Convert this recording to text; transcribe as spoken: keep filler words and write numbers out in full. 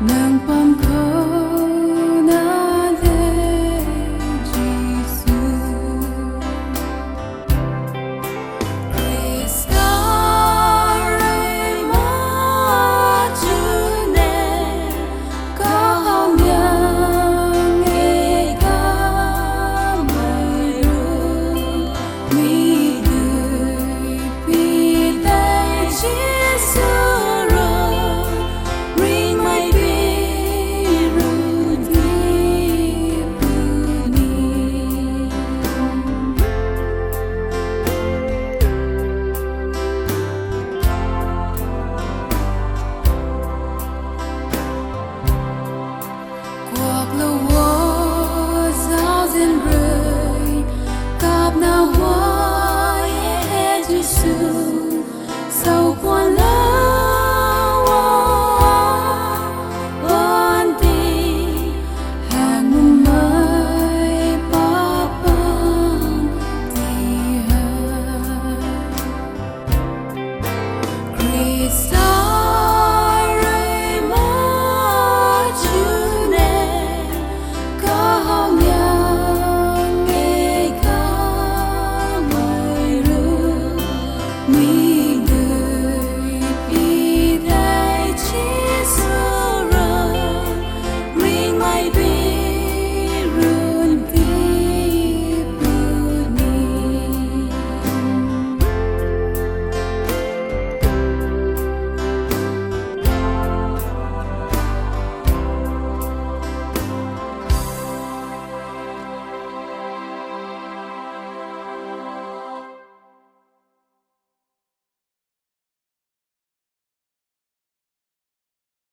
Nang pang khou na de Jisu. Khrista rui ma chu ne, kahaw liang e kamei ru, mi dui pi tei Jisu ru, ringmei pi ru di puni. Kuaklou o, zauzian rui kapna huay e Jisu, sou kuanlou o, ban ti hang mumei pa pang ti ha. Khrista rui ma chu ne, kahaw liang e kamei ru, mi